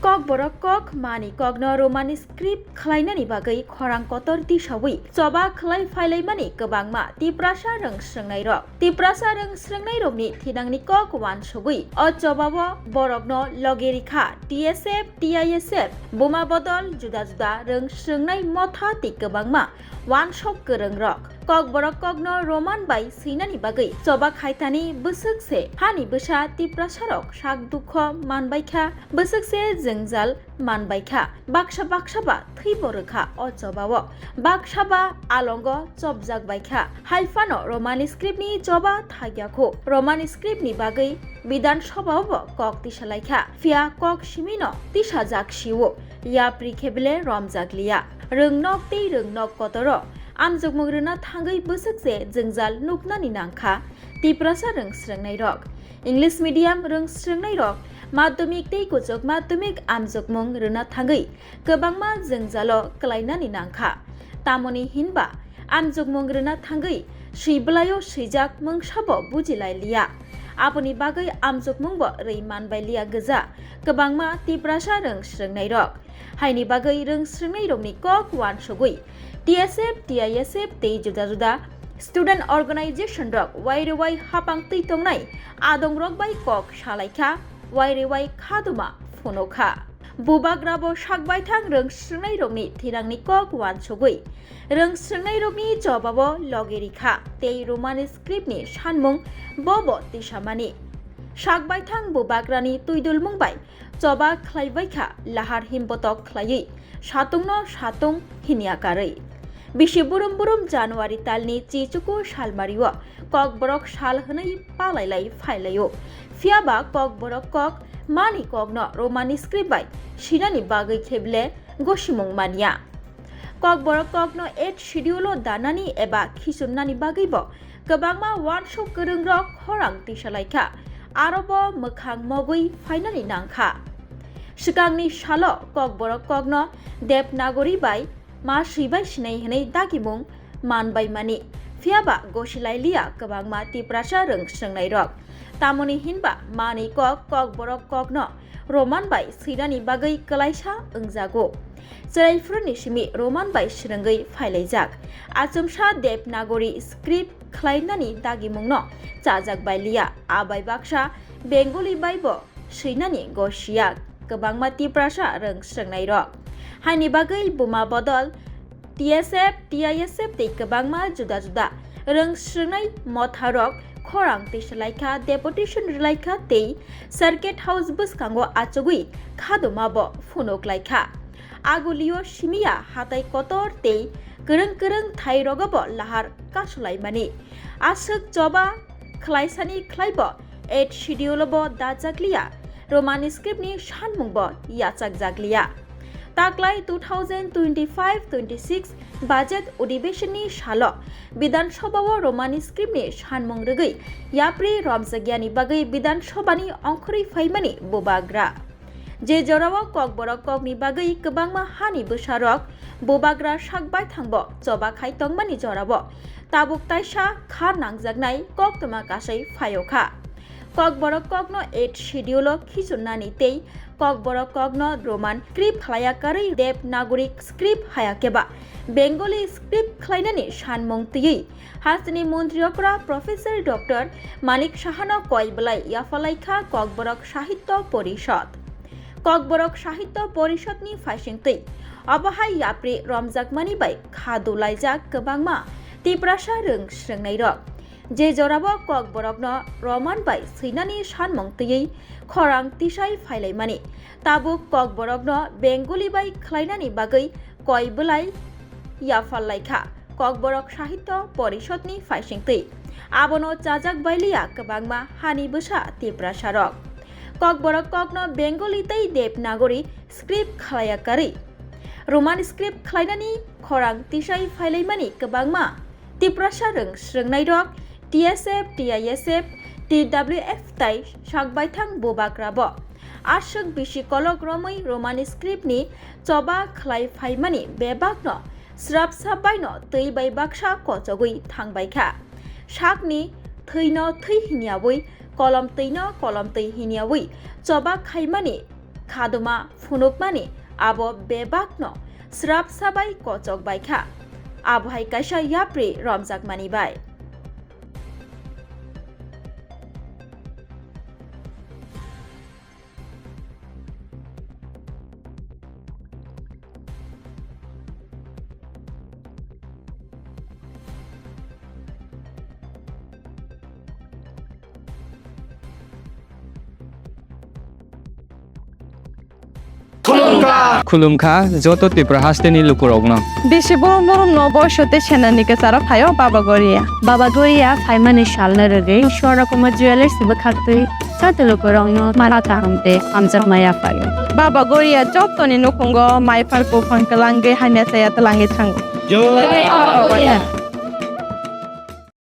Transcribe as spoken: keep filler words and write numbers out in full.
Kokborok kok mani kokno Roman script khlainani bagwi khorang kotor tisawi choba khlai phailaimani kwbangma Tiprasa rwng srwngnairok. Tiprasa rwng srwngnairokni thinangni kok uansugwi o chobao borokno logi rikha T S F, T I S F, buma bodol juda juda rwng srwngnai motha tei kwbangma uansuk kwrwngrok. Kokborok kokno Roman bai swinani bagwi choba khaithani bwswk se hani bwsa Tiprasarok sak dukho manbaikha, bwswk se jwngjal manbaikha, baksa baksa ba thwibo rwkha o chobao, baksa ba alongo chopjak baikha. Hai phano Roman script ni choba thagyakho, Roman script ni bagwi Bidhan Sabha o bo kok tisalaikha, phiya kok simino tisajak sio, yapri khe bile romjakliya. Rwngnok tei rwngnok kotoro amjokmung rwna thangwi bwswk se jwngjal nuknani nangkha Tiprasa rwng srwngnairok. English medium rwng srwngnairok madhyamik tei kuchuk madhyamik amjokmung rwna thangwi kwbangma jwngjalo kwlainani nangkha. Tamoni hinba amjokmung rwna thangwi swi bwlaio swijak mungsabo bujilailiya. Aboni bagwi amjokmungbo rwi manbailiya gwja kwbangma Tiprasa rwng srwngnairok. Haini bagwi rwng srwngnairokni kok uansugwi T S F, T I S F tei juda juda student organization rok wairewai hapang twi tongnai adongrok bai kok salaikha, wairewai khaduma phunukha. Bubagrabo sak baithang rwng srwngnairokni thinangni kok uansugwi rwng srwngnairokni chobao logi rikha tei Roman script ni sanmung bobo tisamani. Sak baithang bubagrani twidulmung bai choba khlaibaikha lahar himbotok khlaiwi satungno satung hinya karwi. Bisi burum burum January talni chichuku salmario Kokborok sal hwnwi palailai phailaio. Phiyaba Kokborok kok mani kokno Roman script bai sinani bagwi khe bile gosimung manya. Kokborok kokno Eighth Schedule o danani eba khichumnani bagwibo kwbangma uansuk kwrwngrok khorang tisalaikha, arobo mwkhang mogwi phainani nangkha. Swkangni salo Kokborok kokno Devanagari bai ma swibai sinai hwnwi dagimung manbaimani, phiyaba gosilailiya kwbangma Tiprasa rwng srwngnairok. Tamoni hinba mani kok Kokborok kokno Roman bai swinani bagwi kwlaisa wngjago. Chwraifruni simi Roman bai swrwngwi phailaijak. Achomsa Devanagari script khlainani dagimungno chajak bailiya. Abai baksa Bengali baibo swinani gosiya kwbangma Tiprasa rwng srwngnairok. Haini bagwi buma bodol T S F, T I S F tei kwbangma juda juda rwng srwngnai motharok khorang tisalaikha, deputation rwlaikha tei Circuit House bwskango achugwi khadumabo phunuklaikha. Agulio simiya hatai kotor tei kwrwng kwrwng thairogobo lahar kasulaimani. Aswk choba khlaisani khlaibo Eighth Schedule bo dajakliya, Roman script ni sanmungbo yachakjakliya. Taklai two thousand twenty-five twenty-six budget odibeshon ni salo Bidhan Sabha o Roman script ni sanmung rwgwi yapri romjakyani bagwi Bidhan Sabha ni ongkhorwi phaimani bubagra. Je jorao Kokborok kokni bagwi kwbangma hani bwsarok bubagra sak baithangbo choba khai tongmani jorao tabuk taisa kha nangjaknai koktwma kasai phaio kha. Kokborok kokno Eighth Schedule o khichunani tei Kokborok kokno Roman script khlaiya karwi Devanagari script haya keba Bengali script khlainani sanmung twiwi hasteni montri okra Professor Doctor Manik Sahano koi belai yaphalaikha Kokborok Sahitya Porishad. Kokborok Sahitya Porishad ni phaisingtwi obo hai yapri romjakmani bai kha dulaijak kwbangma Tiprasa rwng srwngnairok. Je jorao Kokborokno Roman bai swinani sanmung twiwi khorang tisai phailaimani, tabuk Kokborokno Bengali bai khlainani bagwi koi belai yaphal laikha Kokborok Sahitya Porishad ni phaisingtwi. Abono chajak bailiya kwbangma hani bwsa Tiprasarok. Kokborok kokno Bengali tei Devanagari script khlaiya karwi Roman script khlainani khorang tisai phailaimani kwbangma Tiprasa rwng srwngnairok T S F, T I S F, T W F tai sak baithang bubagrabo aswk bisi kolok romwi Roman script ni choba khlai phaimani bebakno srapsa baino twi bai baksa kochogwi thangbaikha. Sakni thwino thwi hinyawi, kolom twino kolom twi hinyawi choba khaimani khaduma phunukmani abo bebakno srapsa bai kochok bai kha. Abohai kaisa yapri romjakmani bai. Khulumkha joto Tripura hasteni lukurokno. Bisi borom borom no boiso tei senani kwcharo phaio Baba Goria. Baba Goria phaimani salno rwgwi Swarna Kumar Jewellers ni bwkhaktwi joto lukurokno mara kaham tei hamjakma yaphaio. Baba Goria jotoni nukhungo maiphar buphang kwlangwi hamya chaya twlangwi thango. Jai Baba Goria.